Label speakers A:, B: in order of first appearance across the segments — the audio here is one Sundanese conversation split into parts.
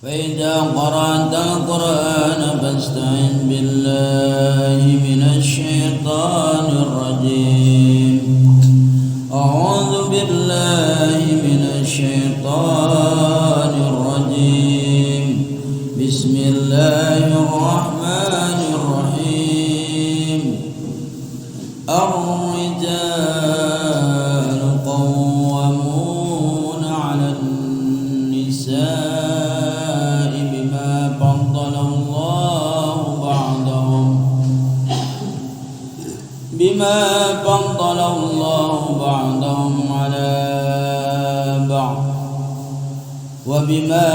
A: فإذا قرأت القرآن فاستعذ بالله من الشيطان الرجيم. أعوذ بالله من الشيطان الرجيم. بسم الله الرحمن الرحيم. الرجال قوامون على النساء بما فضل الله بعضهم على بعض وبما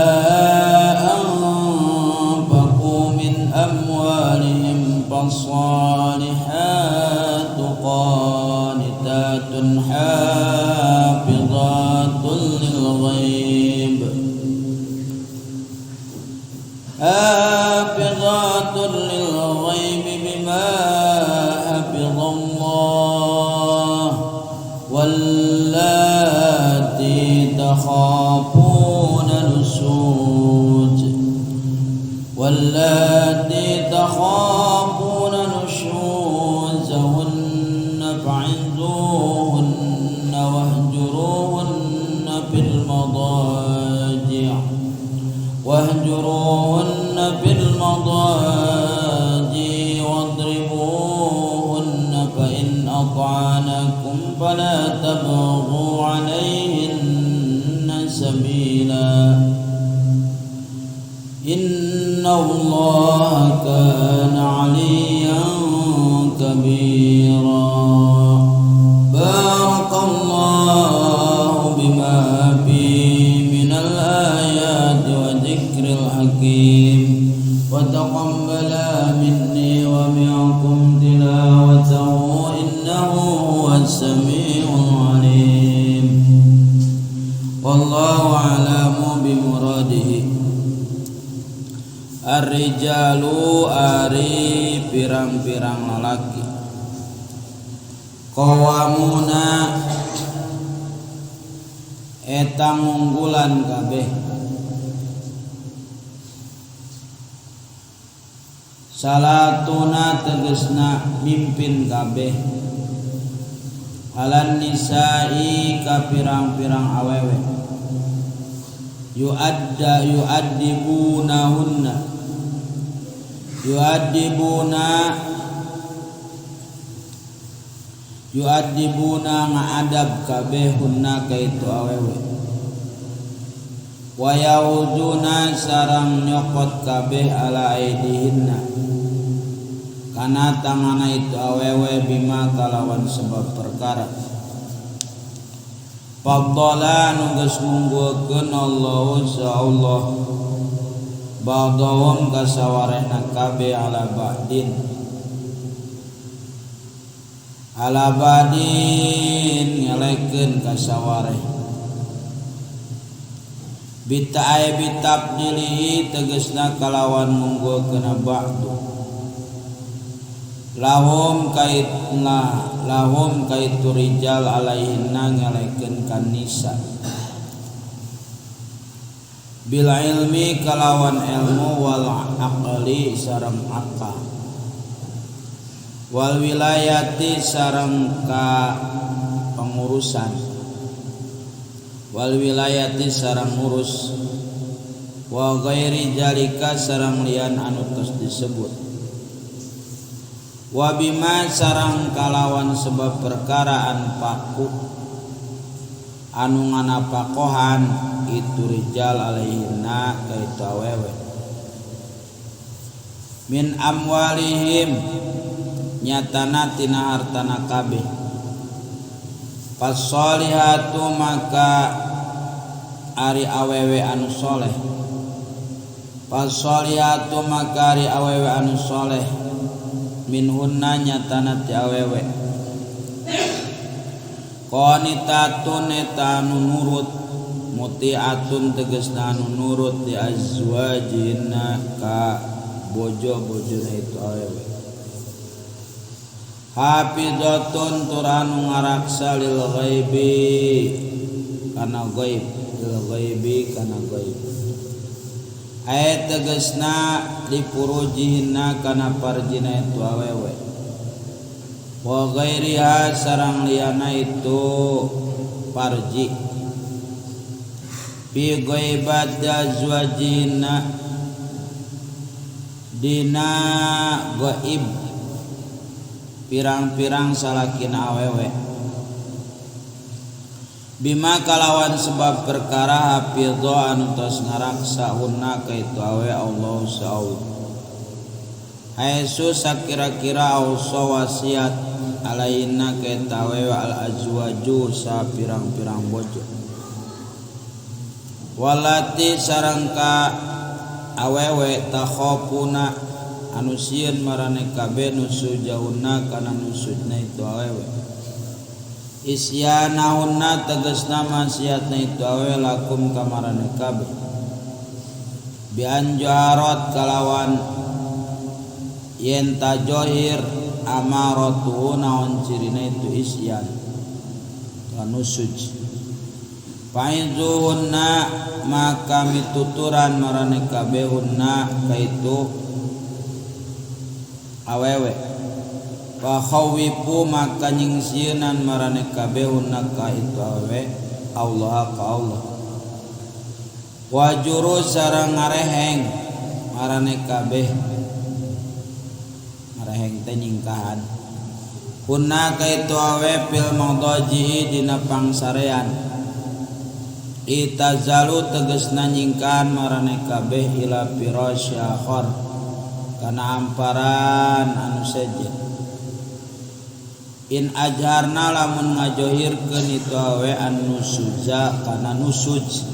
A: أنفقوا من أموالهم فالصالحات قانتات حافظات للغيب حافظات للغيب بما حفظ الله واللاتي تخافون نشوز واللاتي تخافون نشوزهن فعظوهن واهجروهن في المضاجع واهجروهن في المضاجع واضربوهن فإن أطعنكم فلا تبغوا عليهن سبيلا إن الله كان عليا كبيرا. بارك الله بما فيه من الآيات وذكر الحكيم وتقبل مني ومنكم تلاوته إنه هو السميع العليم. والله أعلم بمراده. Ar-rijalu ari pirang-pirang lalaki qawamuna eta ngunggulan kabeh salatuna tegesna mimpin kabeh alan nisa'i ka pirang-pirang awewe yu'adda yu'addibunahunna yu'addibuna yu'addibuna nga'adab kabeh hunna ka itu awewe wa yauduna sarang nyokot kabeh ala aidihinna kana tangana itu awewe bima kalawan sebab perkara faddala nu geus ngunggulkeun Allahu Allah ba'dahum kasawarehna kabeh ala ba'din ala ba'din ngelekeun kasawareh bita'ai bitabdilihi tegesna kalawan ngunggulkeun ba'du lahum kaitna lahum kaitu rijal alaihinna ngelekeun kan nisa bil ilmi kalawan ilmu wal aqli sareng akal wal wilayati sareng ka pengurusan wal wilayati sareng ngurus wa ghairi jalika sareng lian anu tos disebut wa bima sareng kalawan sebab perkara anfaku anu nganapakohan itu rijal alaihinna ka itu awewe min amwalihim nyatana tina hartana kabeh fasolihatu maka ari awewe anu soleh fasolihatu maka ari awewe anu soleh minhunna nyatana ti awewe qanitatun eta anu nurut mutiatun tegesna anu nurut di azwajina ka bojo-bojona itu awewe hafizatun tur anu ngaraksa lil ghaibi kana ghaib lil ghaibi kana ghaib. Aya tegasna lipurujihinna kana parjina itu awewe wa ghairiha sarang liyana itu parji fi ghaibat azwajina dina gaib pirang-pirang salakina awewe bima kalawan sebab perkara hafidho anu tos ngaraksa hunna ka itu awe Allah sa'ul haesu sakira-kira ausa wasiat alaina ka eta awe al azwaju sa pirang-pirang bojo walati sareng ka awewe takhofuna anu sieun marane kabeh nusujahunna kana nusujna itu awewe isyanahunna tegasna maksiatna itu awewe lakum kamarane kabeh bi anjarat kalawan yen tajohir amaratu naon cirina itu isyan tanusuj faizuhunna maka mituturan marane kabeh hunna kaitu awewe fa khawifu maka nyingsieunan marane kabeh hunna ka itu awewe Allah ka Allah wajuru sareng ngareheng marane kabeh ngareheng teh nyingkahan hunna ka itu awewe fil maudaji dina pangsarean itazalu tegasna nyingkahan marane kabeh ila firasyakhor kana amparan anu sejen in ajharna lamun ngajohirkeun itu awe anu suja kana nusuj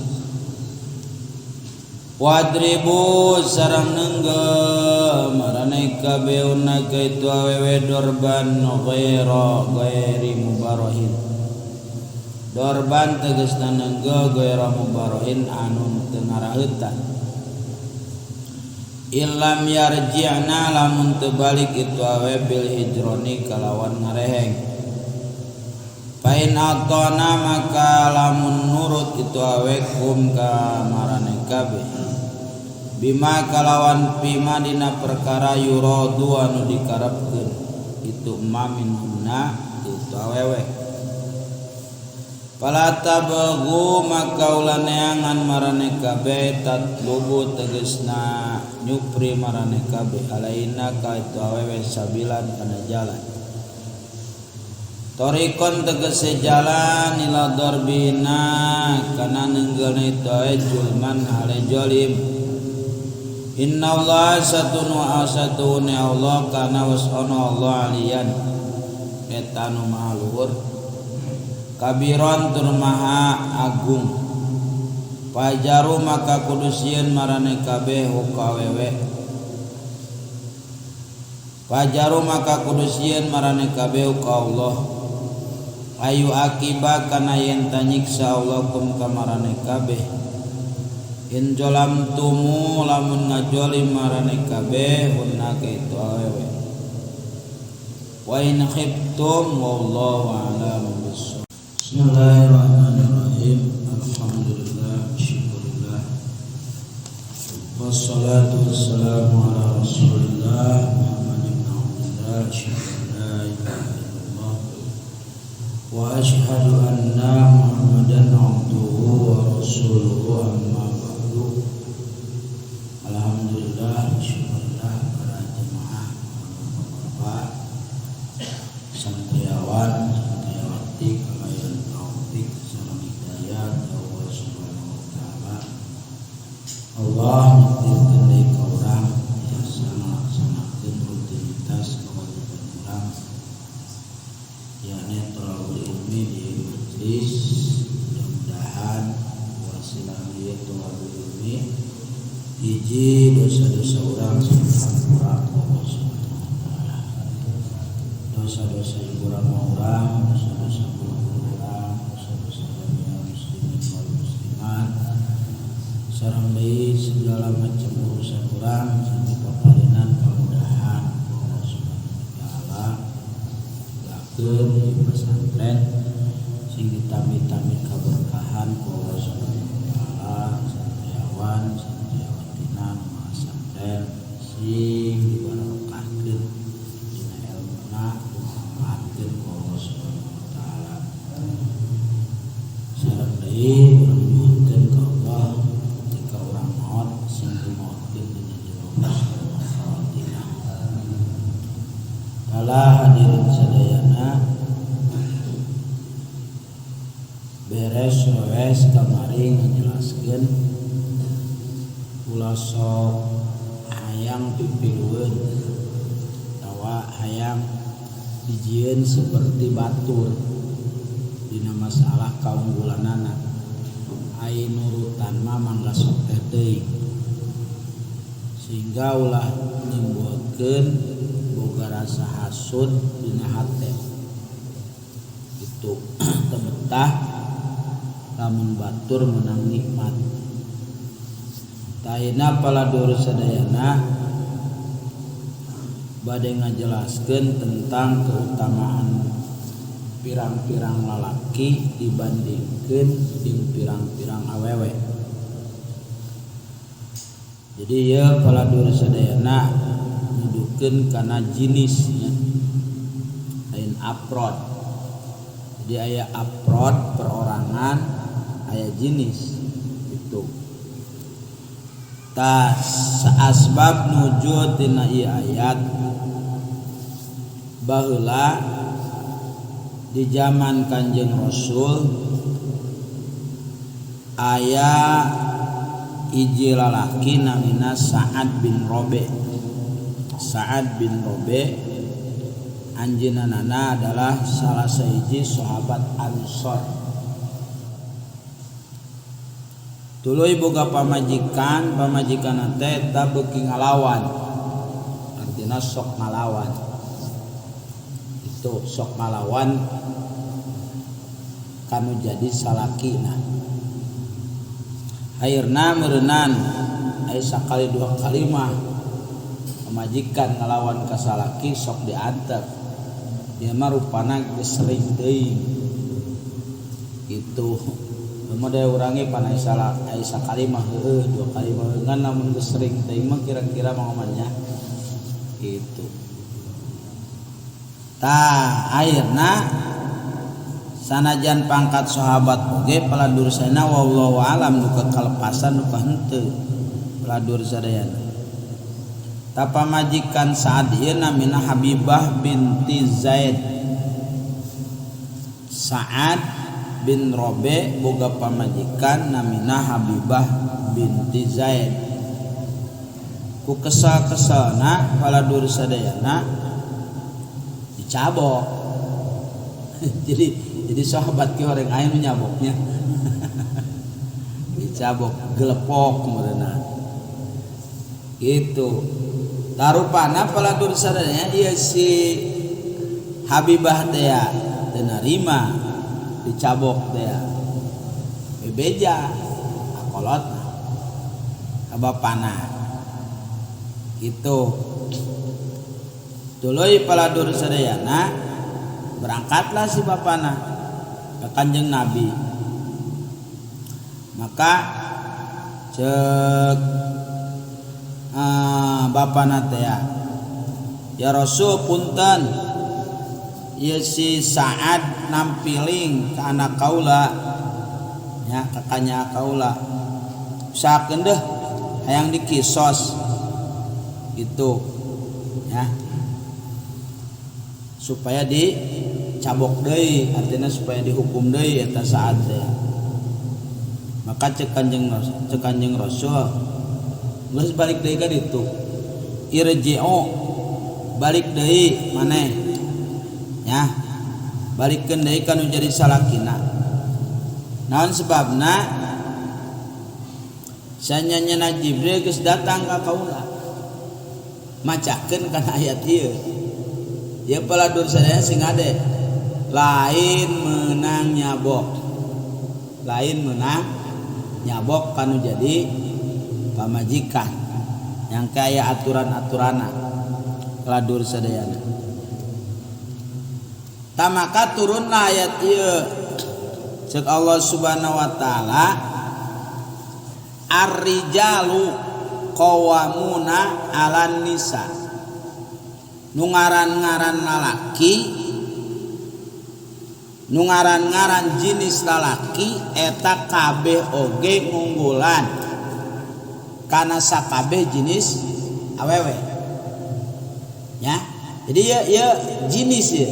A: wadribu sareng nenggem marane kabeh unna ka itu awewe dorban ghaira ghairi mubarahin dorban tegasna nenggem ghaira mubarahin anu teu ngaraheutan illam yarji'na lamun teu balik itu awe bil hijroni kalawan ngareheng fa in atana maka lamun nurut itu awe kum ka marane kabeh bima kalawan bima dina perkara yuradu anu dikarepkeun itu mamin hunna itu awewe fala tabghu maka ulah neangan marane kabeh tatlubu tegasna nyupri marane kabeh alaina ka itu awewe sabilan kana jalan torikon tegese jalan ila darbina kana nenggeulna itu awe julman hale jolim innallaha satunu asatune Allah kana wasana Allah aliyan eta nu maha luhur kabiron tur maha agung pajaru maka kudu sieun marane kabeh ka awewe pajaru maka kudu sieun marane kabeh ka Allah ayu akiba kana yen tanyiksa Allah kum ka marane kabeh in jolam tumu lamun ngajolim marane kabeh hunna ka itu awewe wa in khiftum wallahu a'lam bissawab. Bismillahirrahmanirrahim. Alhamdulillah, syukurillah. Wassalatu wassalamu ala Rasulillah Muhammad ibn Abdillah, asyhadu an la ilaha illallah wa asyhadu anna Muhammadan abduhu wa rasuluhu, amma ba'du. Alhamdulillah, syukurillah para jemaah, bapak-bapak, santriawan, santriawati, kalayan taufik sareng hidayah Allah Subhanahu wa taala. Allah nitipkeun deui ka urang biasa ngalaksanakeun rutinitas kewajiban urang yakni thalabul ilmi di majelis. Mudah-mudahan wasilah ieu thalabul ilmi hiji dosa-dosa urang sampura Allah Subhanahu wa taala. Dosa-dosa ibu urang, dosa-dosa guru urang, dosa-dosa jamiah muslimin wal muslimat, sareng deui segala macam urusan urang sing paparinan kamudahan Allah Subhanahu wa taala lakeun di pesantren sing ditami-tami kaberkahan ku Allah Subhanahu wa taala, santriawan santriawatina Alhamdulillah hadirin sadayana beres wes kamari ngajelaskeun ulah sok hayang pipilueun atawa hayang dijieun seperti batur dina masalah kaunggulanana. Ai nurutan mah mangga sok teh teuing sehingga ulah nimbulkeun boga rasa hasud dina hate itu teu betah lamun batur menang nikmat. Taina paladur sadayana bade ngajelaskeun tentang keutamaan pirang-pirang lalaki dibandingkeun jeung pirang-pirang awewe. Jadi ieu paladur sadayana nuduhkeun kana jenisnya lain aprod. Jadi aya aprod perorangan, aya jenis itu. Tas asbab nujud tina ieu ayat baheula di zaman Kanjeng Rasul aya hiji lalaki namina Sa'ad bin Robe. Sa'ad bin Robe anjeunna adalah salah sahiji sahabat Ansor. Tuluy boga pamajikan, pamajikan teh eta beuki ngalawan. Artina sok ngalawan. Itu sok ngalawan kanu jadi salakina. Akhirna meureunnan aya sakali dua kali mah pamajikan ngalawan ka salaki sok diantar. Dia mah rupana geus sering teuing. Gitu. Mode urangi panai salah aya sakali mah heueuh dua kali mah ngan lamun geus sering teuing mah kira-kira mangomannya gitu. Tah akhirna sanajan pangkat sahabat oge paladur sadayana wallahu alam nu kalepasan nu henteu paladur sadayana. Ta pamajikan Sa'ad ieu namina Habibah binti Zaid. Sa'ad bin Robe boga pamajikan namina Habibah binti Zaid. Ku kesal-kesalna paladur sadayana dicabok. Jadi sahabat ki orang aing nyaboknya. Dicabok gelepok meureunna. Gitu. Tarupana paladur sadayana ieu si Habibah teh teu narima dicabok teh bebeja akolot ka bapana gitu. Tuluy paladur sadayana berangkatlah si bapana ke Kanjeng Nabi. Maka cek bapana teh ya Rasul punten ieu si Sa'ad nampiling ke anak kaula ya kakaknya kaula usahakeun deh hayang dikisos gitu ya supaya dicabok deui artinya supaya dihukum deui eta Sa'ad teh. Maka cek Kanjeng Rasul geus balik deui ka ditu irji'u balik deui maneh ya balikeun deui kanu jadi salakina. Naon sebabna sanyanyana Jibril geus datang ka kaula macakeun kana ayat ieu. Ieu paladur sadaya sing ade lain meunang nyabok. Lain meunang nyabok kanu jadi pamajikan yang kaya aturan-aturana paladur sadayana. Tamaka turunlah ayat ieu cek Allah Subhanahu wa taala ar-rijalu qawwamuna 'alan nisa. Nu ngaran-ngaran lalaki, nu ngaran-ngaran jenis lalaki eta kabeh oge ngunggulan kana sakabeh jenis awewe. Ya. Jadi ya jenis ya.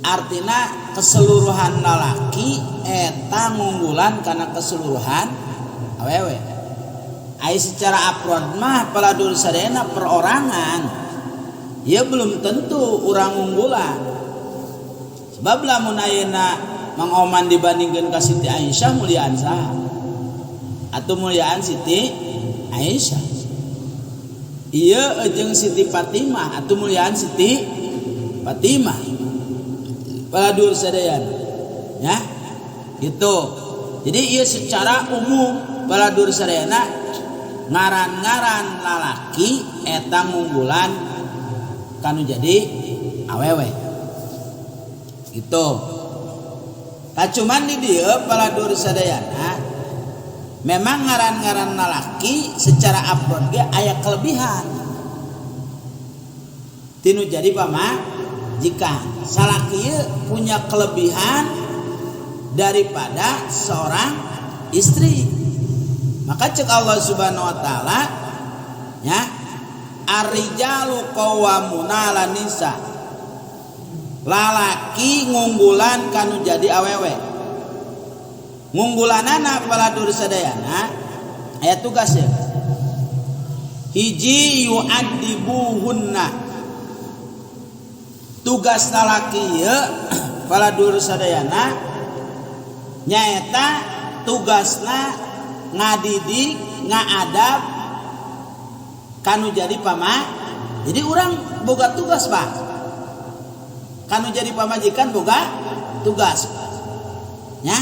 A: Artinya keseluruhan lalaki eta ngunggulan karena keseluruhan awewe. Ai secara afrod mah paladur sadayana perorangan. Ya belum tentu urang unggulan. Sebab lamun ayeuna Mang Oman dibandingkeun ka Siti Aisyah muliaan saha? Atau muliaan Siti Aisyah. Ieu jeung Siti Fatimah atau muliaan Siti Fatimah. Paladur sadayana. Ya. Gitu. Jadi ieu secara umum paladur sadayana ngaran-ngaran lalaki eta ngunggulan kanu jadi awewe. Gitu. Tak cuman di dieu paladur sadayana memang ngaran-ngaran lalaki secara afrod ge aya kelebihan. Tinu jadi pamajikan. Salaki punya kelebihan daripada seorang istri. Maka cek Allah Subhanahu wa taala ya, ar-rijalu qawwamuna 'alan nisa. Lalaki ngunggulan kanu jadi awewe. Ngunggulanana paladur sadayana aya tugas ya. Hiji yu'addibuhunna. Tugas lalaki ieu paladur sadayana nyaeta tugasna ngadidik ngaadab kanu jadi pama. Jadi urang boga tugas Pak. Kanu jadi pamajikan boga tugas. Ya.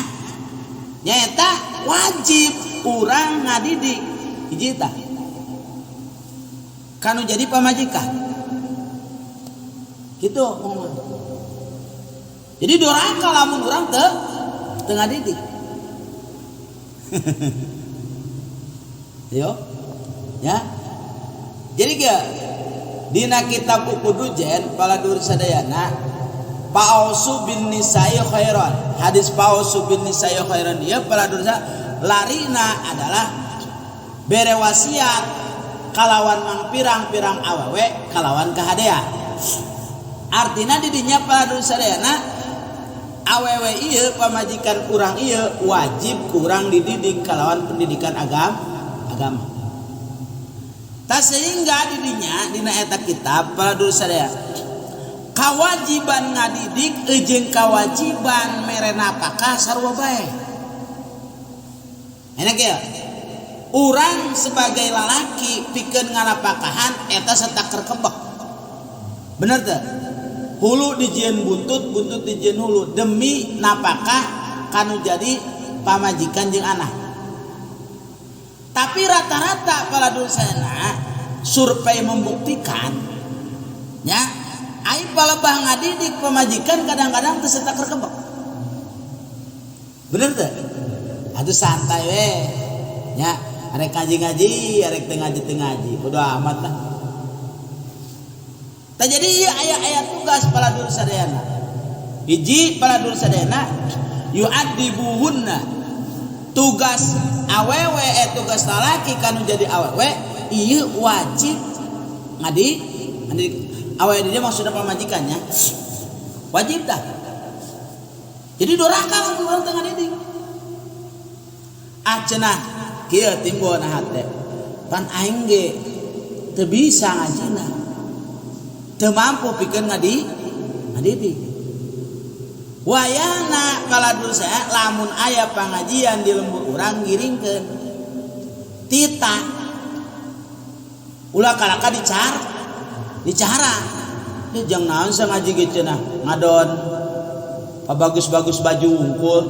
A: Nyaeta wajib urang ngadidik hiji tah. Kanu jadi pamajikan. Gitu. Jadi doraka lamun urang teu ngadidik. Yo. Ya. Jadi ge dina kitab Uqudujen paladur sadayana Pa'usu bin Nisa'i khairan. Hadis Pa'usu bin Nisa'i khairan ieu paladur larina adalah bere wasiat kalawan mangpirang-pirang awewe kalawan kahadean. Artina didinya paladur sadayana awewe ieu pamajikan urang ieu wajib kurang dididik kalawan pendidikan agama. Ta sehingga didinya dina eta kitab paladur sadaya kawajiban ngadidik jeung kawajiban mere napakah sarua bae. Enak ya? Urang sebagai lalaki pikeun nganapakahan eta sataker kebek. Bener teu? Hulu dijieun buntut, buntut dijieun hulu demi napakah kanu jadi pamajikan jeung anak. Tapi rata-rata paladur sadayana survei membuktikan ya, ai palebah ngadidik pamajikan kadang-kadang teu sataker kebek. Bener teu? Atuh santai we. Ya, arek ngaji-ngaji, arek teu ngaji teu ngaji, bodo amat lah. Tah jadi ieu aya-aya tugas paladur sadayana. Hiji paladur sadayana yu'addibuhunna. Tugas awewe tugas lalaki kanu jadi awewe ieu wajib ngadidik awewe dia maksudna pamajikannya. Wajib tah. Jadi doraka lamun urang teu ngadidik. Ah cenah kieu timbul na hate. Pan aing ge teu bisa ngajina. Teu mampu pikeun ngadidik. Wayahna paladur saya lamun aya pangajian di lembur urang ngiringkeun. Tita ulah kalaka dicara. Dia jang naon sa ngaji ge cenah ngadon pabagus-bagus baju wungkul.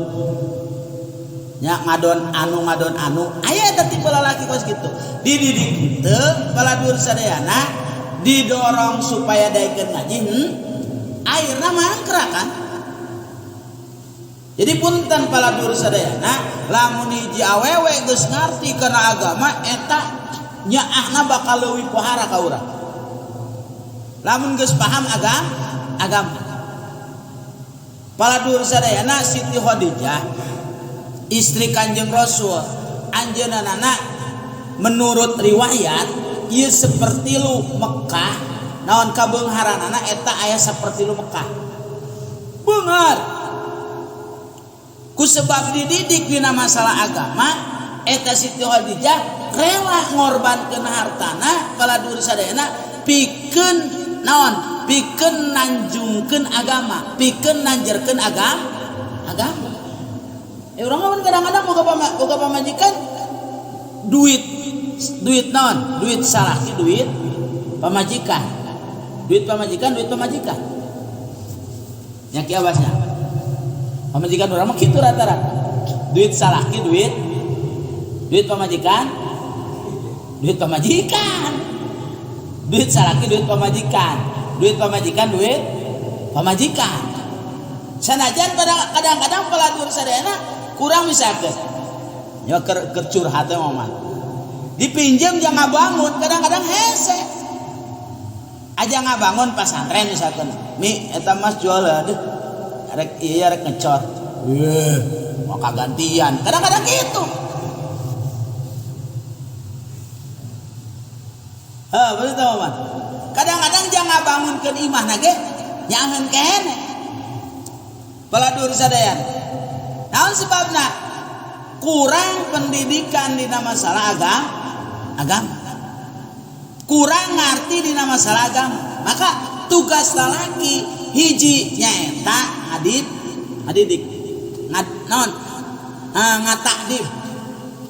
A: Nya ngadon anu aya eta tipe lalaki kos kitu. Dididik teu paladur sadayana didorong supaya daekeun ngaji, akhirna mangkrak kan. Jadi punten paladur sadayana lamun hiji awewe geus ngarti kana agama eta nyaahna bakal leuwih pohara ka urang. Lamun geus paham agama. Paladur sadayana Siti Khadijah istri Kanjeng Rasul anjeunna menurut riwayat ieu seperti lu Mekah Naon kabeungharanana eta aya saperti lu Mekah. Beunghar. Ku sebab dididik dina masalah agama eta Siti Khadijah rela ngorbankeun hartana baladur sadayana pikeun naon? Pikeun nanjungkeun agama, pikeun nanjerkeun agama. Urang mah kadang-kadang boga pamajikan duit duit naon? Duit salaki duit pamajikan. Duit pamajikan duit pamajikan. Nya kieu abasnya. Pamajikan urang mah kitu rata-rata. Duit salaki duit duit pamajikan duit pamajikan. Duit salaki duit pamajikan. Duit pamajikan duit pamajikan. Sanajan kadang-kadang peladur sadayana kurang misalkan. Ya keur curhat teh mah. Dipinjam jangan bangun, kadang-kadang hese. Aja ngabangun pasantren misalkan. Mi eta mas jual aduh. Rek iya rek ngecor. Weh, mau kagantian. Kadang-kadang gitu. Heh, betul teh mah. Kadang-kadang jangan bangunkeun imah na ge nyaheun keneh. Peladur sadayana. Naon sebabna? Kurang pendidikan dina masalah agama. Kurang ngarti dina masalah agama. Maka tugas lalaki hiji nyaeta ngadidik. Naon? Ngatakdim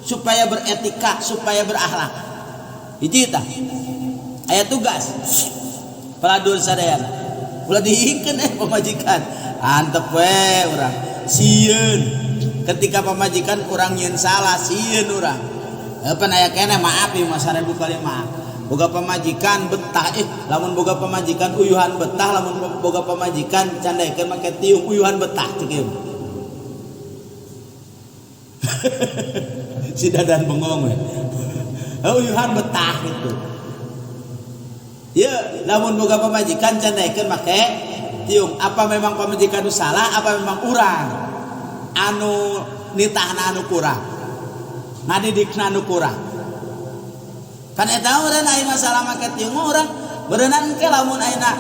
A: supaya beretika, supaya berakhlak. Hiji tah. Aya tugas. Peladur sadayana. Ulah diikeun pamajikan. Antep we urang. Sieun. Ketika pamajikan urang nyieun salah, sieun urang. Pan aya keneh maaf ieu mah 1000 kali maaf. Boga pamajikan betah lamun boga pamajikan uyuhan betah, lamun boga pamajikan candaekeun make tiung uyuhan betah cek ieu. Si dadan bengong we. Uyuhan betah gitu. Ye, lamun boga pamajikan candaekeun make tiung, apa memang pamajikan nu salah, apa memang urang anu nitahna anu kurang, ngadidikna anu kurang. Kan eta urang aya masalah make tiung urang beureunan ke lamun ayeuna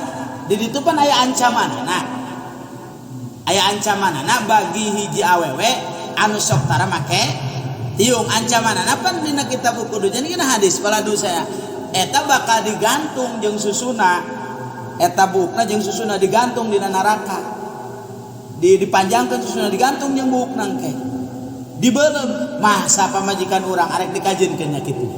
A: di ditu pan aya ancamanana. Aya ancamanana bagi hiji awewe anu sok tara make tiung, ancamanana pan dina kitab kudu jadi kana hadis baladu saya eta bakal digantung jeung susuna. Eta buukna jeung susuna digantung dina neraka. Dipanjangkeun susuna digantung jeung buukna engke. Dibeuleum masa pamajikan urang arek dikajeunkeun nya kitu.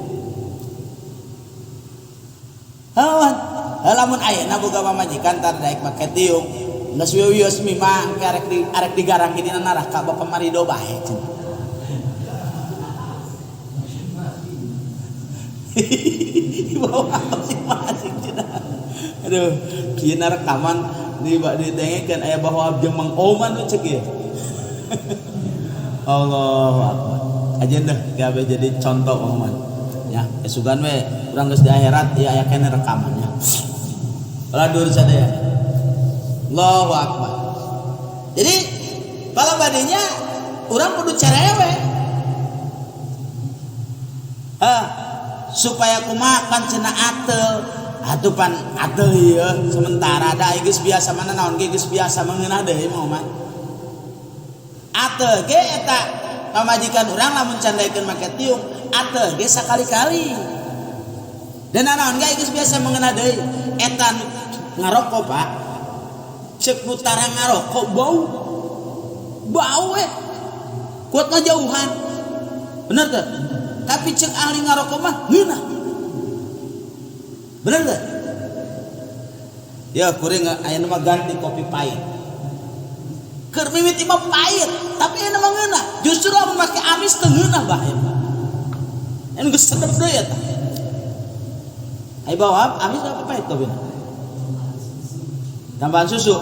A: Hawan, lamun ayeuna boga pamajikan tar daek make tiung, geus wieu-wieu mimah engke arek digarang dina neraka bapa marido bae cenah. Bawa masing-masing cenah. Aduh, kieu rekaman di didengekeun aya bahwa jeung Mang Oman nu cek ieu. Allahu akbar. Ajeun deh gawe jadi contoh Mang Oman. Ya, esugan we urang geus di akhirat ieu aya keneh rekamannya. Ladur sadaya. Allahu akbar. Jadi pala badinya urang kudu cerewe. Hah, supaya kumaha pan cenah atel. Atuh pan atel ieu sementara da geus biasa mana naon ge geus biasa mengeunah deui mah mah. Atel ge eta pamajikan urang lamun candaekeun make tiung, atel ge sakali-kali. Dan naon ge geus biasa mengeunah deui eta ngarokok Pak. Ceuk nu tara ngarokok bau. Bau we. Kuat ngajauhan. Bener teu? Tapi ceuk ahli ngarokok mah ngeunah. Bener teu? Ya kuring ayeuna mah ganti kopi pahit. Keur mimiti mah pahit, tapi ayeuna mah ngeunah. Justru lamun make amis teu ngeunah bae. Anu geus sedep deui eta. Ayo bawa amis apa pahit kopina? Tambahan susu.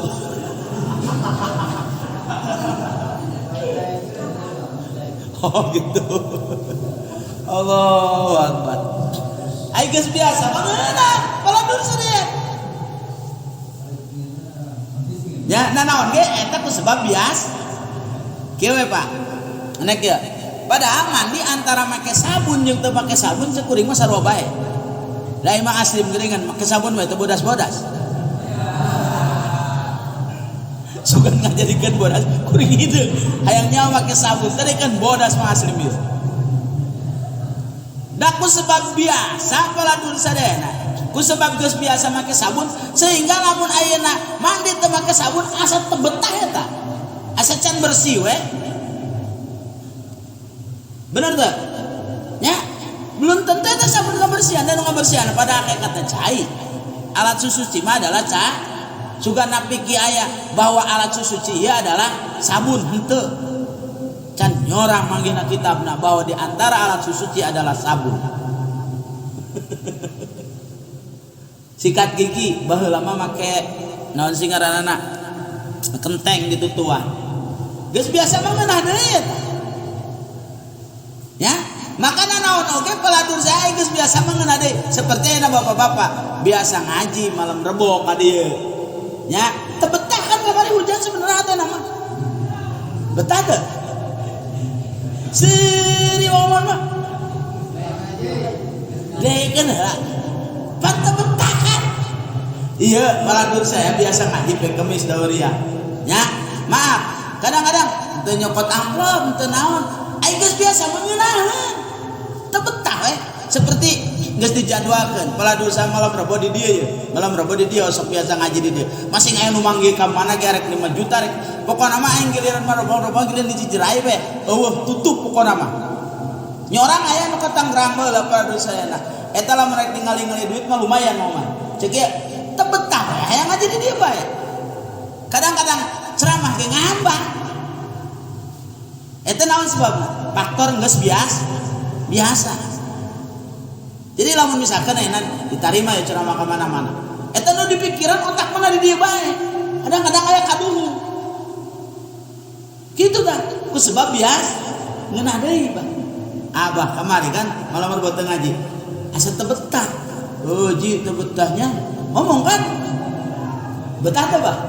A: Oh gitu. Allahu akbar. Ai geus biasa mah ngeunah, paladur sadaya. Ya, nanaon ge eta ku sebab bias. Kieu we Pak. Ane kieu. Padahal mandi antara make sabun jeung teu make sabun sekuring mah sarua bae. Da imah aslim geuningan make sabun we teu bodas-bodas. Sugan ngajadikeun bodas kuring hideung. Hayang nyawa make sabun tadi kan bodas mah aslim ieu. Da ku sebab biasa paladun sadayana. Ku sebab geus biasa make sabun sehingga lamun ayeuna mandi teu make sabun asa teu betah eta. Asa can bersih we. Bener teu? Nya? Belum tentu eta sabun kabersihan dan ngabersihan pada hakikatna cai. Alat susuci mah adalah cai. Sugan napiki aya bahwa alat susuci ieu adalah sabun henteu. Can nyorang manggihna kitabna bahwa di antara alat susuci adalah sabun. Sikat gigi baheula mah make naon sih ngaranana? Kenteng ditutuan. Geus biasa mah ngeunah deui eta. Ya, makana naon oge peladur saya geus biasa mah ngeunah deui. Seperti ayeuna bapak-bapak biasa ngaji malam Rebo ka dieu. Ya, teu betah kan kamari hujan sebenarnya teh nama. Betah teu? Seuri omon mah. Dekeun heula. Pan teu betah kan? Iya, peladur saya biasa ngaji pe kemis dauria. Ya, maaf, kadang-kadang teu nyokot amplop, teu naon. Ai geus biasa mengeunaheun. Teu betah we. Seperti geus dijadwalkeun, peladur saya malam Rebo di dieu ye. Malam Rebo di dieu sok biasa ngaji di dieu. Masing aya nu manggih ka mana ge rek 5 juta rek. Pokona mah aing giliran mah Rebo giliran di Cijerai we. Eueuh tutup pokona mah. Nyorang aya nu ka Tangerang baheula peladur saya nah. Eta lamun rek ningali-ningali duit mah lumayan mah mah. Ceuk ieu teu betah we hayang ngaji di dieu bae. Kadang-kadang ceramah ge ngambang. Eta naon sebabna? Faktor geus biasa. Jadi lamun misalkan ayeuna ditarima ya ceramah ka mana-mana. Eta nu dipikiran otak mana di dieu bae. Kadang-kadang aya kaduhung. Kitu tah, ku sebab biasa ngeunah deui, Bah. Abah kamari kan malam Rebo teu ngaji. Asa teu betah. Oh, ji teu betahnya. Ngomong kan? Betah teh, Bah?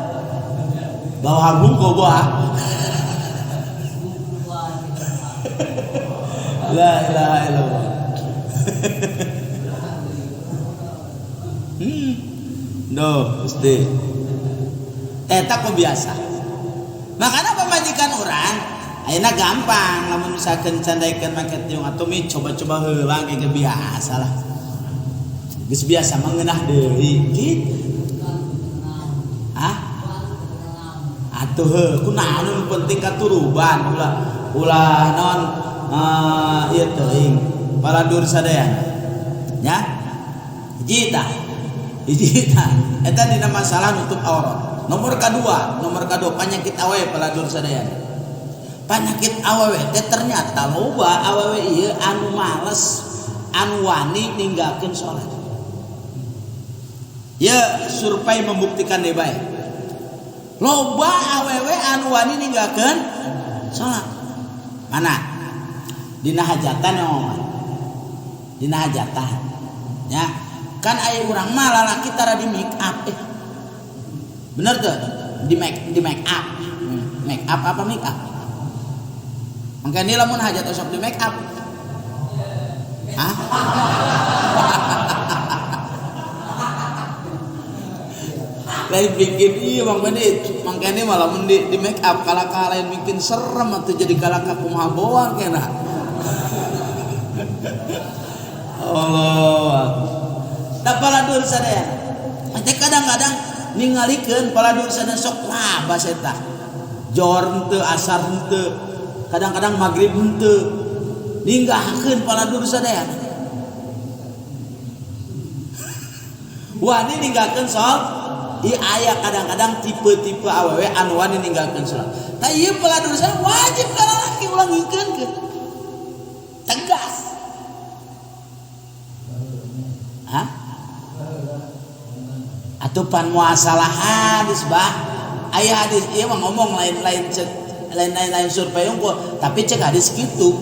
A: Bawa bungko, Bah. La ilaha illallah. No, mesti. Eta kok biasa. Makanya pamajikan urang ayeuna gampang lamun misalkan candaikeun make tiung atuh mi coba-coba heula ge biasa lah. Geus biasa mah ngeunah deui kitu. Hah? Atuh heuh kunaon nu penting katuruban ulah ulah naon ieu teuing paladur sadayana. Nya? Hiji tah. Hiji tah. Eta dina masalah nutup aurat. Nomor kadua penyakit awewe paladur sadayana. Penyakit awewe teh ternyata loba awewe ieu anu males, anu wani ninggalkeun salat. Ya survei membuktikan deui bae. Loba awewe anu wani ninggalkeun salat. Mana? Dina hajatan ya mah. Dina hajatan. Ya, kan aya urang mah lalaki tara di make up. Bener tuh? Di make up. Make up apa make up? Mangkane lamun hajat osok di make up. Hah? Lain bikin iya Bang Beni, mangkane malah mun di make up kalaka lain bikin serem atuh jadi kalaka kumaha boang kena. Allah. Da paladur sadaya. Teh kadang-kadang ningalikeun paladur sadaya sok labas eta. Jor henteu, asar henteu, kadang-kadang magrib henteu. Ninggahkeun paladur sadaya. Wani ninggalkeun salat. Ieu aya kadang-kadang tipe-tipe awewe anu wani ninggalkeun salat. Tah ieu paladur sadaya wajib ka lalaki ulah ngingkeunkeun. Tegas. Hah? Atuh pan muasalah hadis bah. Aya hadis ieu mah ngomong lain-lain cek lain-lain survei unggul, tapi cek hadis kitu.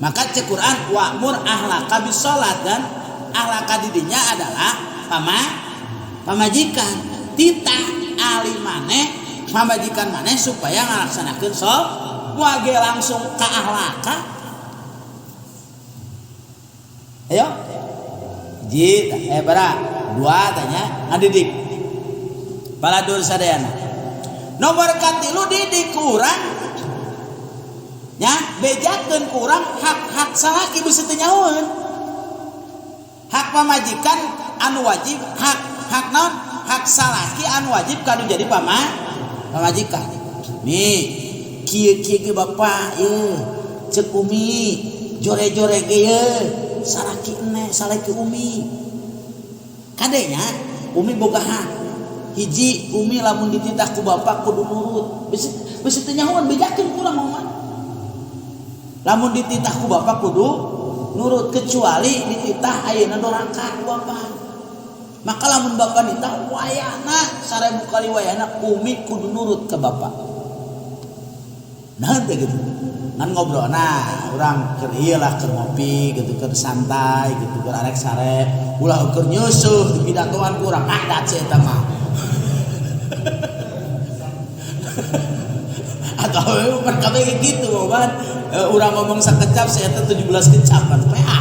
A: Maka cek Quran wa'mur ahlaka bisolat dan ahlaka didinya adalah pamajikan. Tita ahli maneh pamajikan maneh supaya ngalaksanakeun sholat wage langsung ka ahlaka. Ayo. Hiji bara dua tanya ngadidik. Paladur sadayana. Nomor katilu didik kurang nya bejakeun kurang hak-hak salaki beusi teu nyahoeun. Hak pamajikan anu wajib, hak hak naon? Hak salaki anu wajib kanu jadi pamajikan. Nih, kieu-kieu ge bapak ieu, ceuk umi, jore-jore ge ieu, salaki ene, salaki umi. Kadenya umi boga hak. Hiji umi lamun dititah ku bapak kudu nurut. Bisi teu nyahoeun bejakeun kurang mah. Lamun dititah ku bapak kudu nurut kecuali dititah ayeuna doraka ku bapak. Maka lamun bapak nitah wayana 1000 kali wayana umi kudu nurut ke bapak. Nah teh gitu. Ngan ngobrol nah urang keur ieu lah keur ngopi gitu keur santai gitu keur arek sare ulah keur nyeusuh di pidatoan ku urang adat sih eta mah. Atau perkara gitu ban urang ngomong sakecap saya eta 17 kecap kan PA.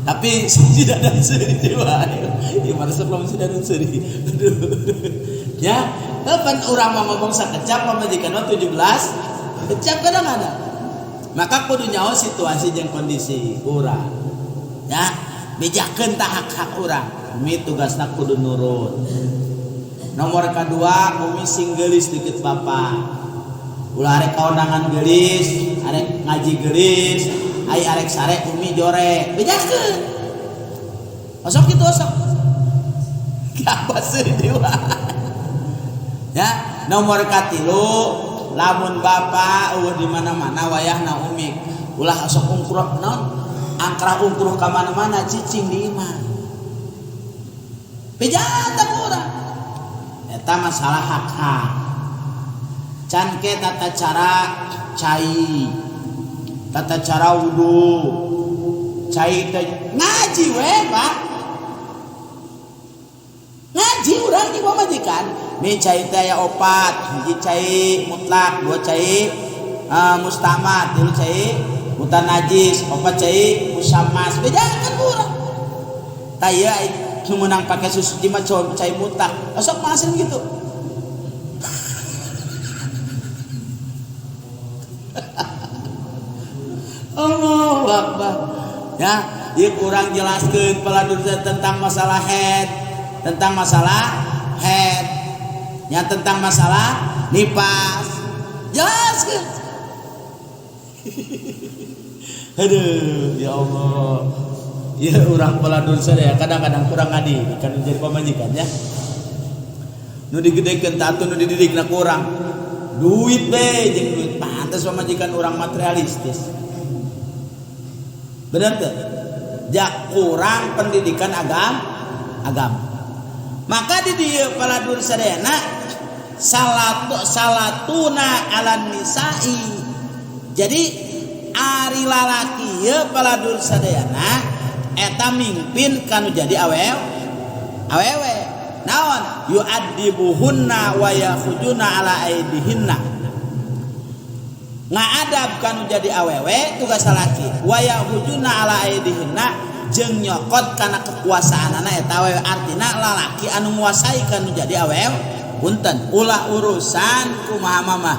A: Tapi si dadan seuri wae. Ieu mah resep lamun si dadan seuri. Aduh. Ya, kapan urang mah ngomong sakecap pamajikan mah 17 kecap kadang-kadang. Maka kudu nyaho situasi jeung kondisi urang. Ya, bejakeun tah hak-hak urang. Umi tugasna kudu nurut. Nomor kedua, umi sing geulis deket bapak. Ulah arek kaondangan geulis, arek ngaji geulis, ai arek sare umi jore. Bejakeun. Osok kitu osok. Apa sih dewa? Ya, nomor katilu lamun bapak eueuh di mana-mana wayahna umi ulah osok ungkuruk naon angkrah ungkuruh ka mana-mana cicing di imah. Bejata urang. Eta masalah hak-hak. Can ke tata cara cai, tata cara wudu, cai teh ngaji we Pak. Ngaji urang di pamajikan. Mi cai teh aya opat, hiji cai mutlak, dua cai mustamat, tilu cai mutanajis, opat cai musammas. Bejakeun urang. Tah ieu nu meunang pake susu mah cai mutlak. Osok mah asli gitu. Allahu Akbar. Ya, ieu kurang jelaskeun paladur tentang masalah haid, tentang masalah haid. Ya tentang masalah nifas. Jelaskeun. Aduh, ya Allah. Ya urang paladur sadaya kadang-kadang kurang ngadi kan jadi pamajikan ya. Nu digedekeun tatu nu dididikna kurang. Duit be jeung duit pantes pamajikan urang materialistis. Bener teu? Jak kurang pendidikan agama. Maka di dieu paladur sadayana salatuna ala nisa'i. Jadi ari lalaki ieu paladur sadayana eta mingpin kanu jadi awewe. Naon? Yu'addibuhunna wa yakhujuna ala aidihinna. Ngaadab kanu jadi awewe tugas salaki, wa yakhujuna ala aidihinna jeung nyokot kana kekuasaanana eta awewe, artina lalaki anu nguasai kanu jadi awewe. Punten, ulah urusan kumaha mamah.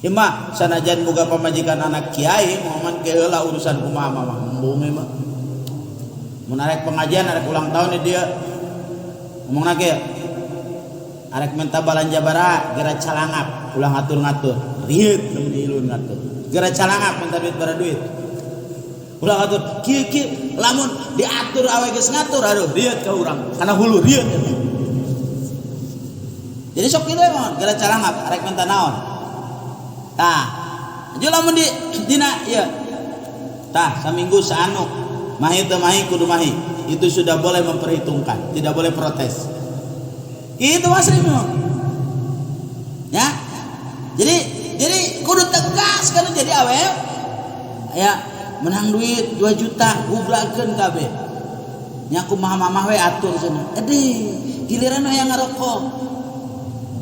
A: Ieu mah sanajan boga pamajikan anak kiai, momen ke heula urusan kumaha mamah. Embung ieu mah. Mun arek pengajian, arek ulang tahun di dieu. Ngomongna kieu. Arek minta balanja bara, gera calangap, ulah ngatur-ngatur. Rieut lamun ilun ngatur. Gera calangap minta duit bara duit. Ulah ngatur, kieu kieu lamun diatur awe geus ngatur, aduh rieut ka urang. Kana hulu rieut. Jadi sok kieu emang gera calangap arek minta naon. Tah, aju lamun di dina ieu. Tah, saminggu saanu mahi teu mahi kudu mahi. Itu sudah boleh memperhitungkan, tidak boleh protes. Itu asli memang. Ya. Jadi kudu tegas kan jadi awewe. Ya, menang duit 2 juta gublakeun kabeh. Nya kumaha mamah we atur cenah. Edih, giliran hayang ngarokok.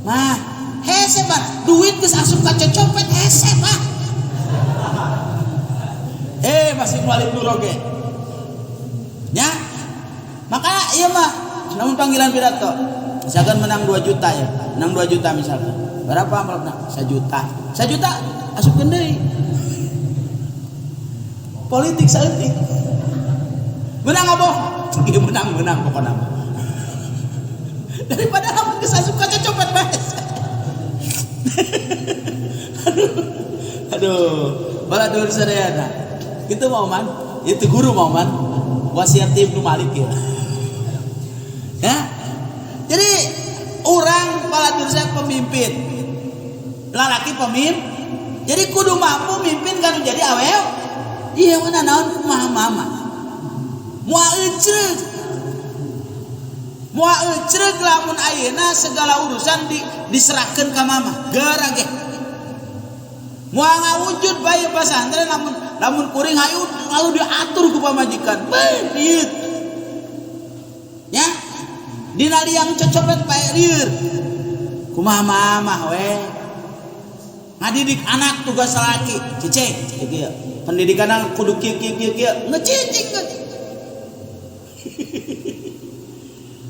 A: Mah, hese Pak, duit geus asup ka cocopet hese Pak. Masih balik dulu oge. Ya. Maka ieu mah lamun panggilan pidato misalkan menang 2 juta ya, menang 2 juta misalkan. Berapa amplopna? 1 juta. 1 juta asupkeun deui. Politik saeutik. Menang apa? Ieu menang pokona mah. Daripada lamun geus asup ka copet bae. Aduh. Aduh, baladur sadayana. Itu mau man, itu guru mau man. Wasiat Ibnu Malik ya. Ya. Jadi orang baladur saya pemimpin. Lalaki pemimpin. Jadi kudu mampu mimpin kan jadi awewe. Iya mana naon kumaha mama. Moal ecreug. Moal ecreug lamun ayeuna segala urusan diserahkeun ka mama. Geura ge. Moal ngawujud bae pasantren lamun kuring hayu lalu diatur ku pamajikan. Beuh lieur. Ya. Dina liang cocopet bae lieur. Kumaha mama we. Ngadidik anak tugas salaki, cicing kieu. Pendidikan kudu kieu kieu kieu kieu, ngecicing ngecicing.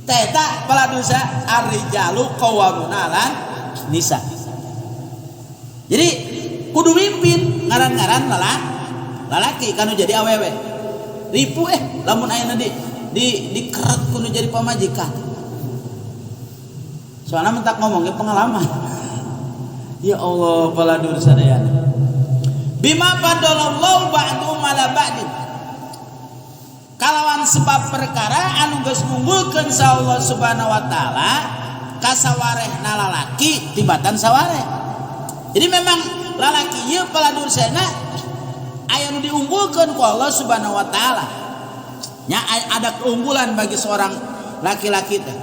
A: Teta paladusa ar-rijalu qawwamuna 'alan nisa. Jadi kudu mimpin ngaran-ngaran lalaki kanu jadi awewe. Ripu lamun ayeuna di dikeret kudu jadi pamajikan. Soalna mentak ngomong ge pengalaman. Ya Allah paladur sadayana. Bima fadalallahu ba'dhum ala ba'din. Kalawan sebab perkara anu geus ngunggulkeun sa Allah Subhanahu wa taala kasawarehna lalaki tibatan sawareh. Jadi memang lalaki ieu paladur sadayana aya nu diunggulkeun ku Allah Subhanahu wa taala. Nya ada keunggulan bagi seorang laki-laki teh.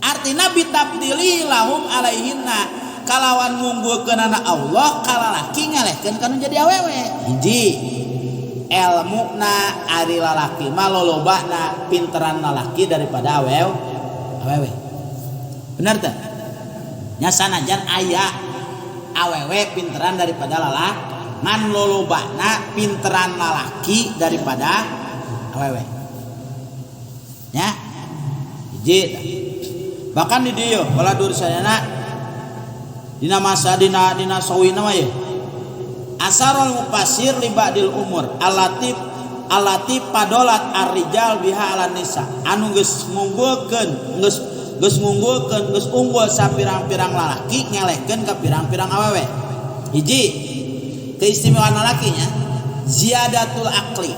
A: Artina bitabdili lahum alaihinna kalawan ngunggulkeunana Allah ka lalaki ngalehkeun kana jadi awewe. Hiji elmuna ari lalaki mah lolobana pinteran lalaki daripada awewe. Bener teh? Nya sanajan aya awewe pinteran daripada lalaki, ngan lolobana pinteran lalaki daripada awewe. Nya hiji tah. Bahkan di dieu baladur sadayana dina masa dina sawina mah ye. Asarul mufassir li ba'dil umur allati padolat ar-rijal biha ala nisa anu geus ngunggulkeun geus ngunggulkeun geus unggul sapirang-pirang lalaki ngelehkeun ka pirang-pirang awewe. Hiji keistimewaan lalakinya ziyadatul akli.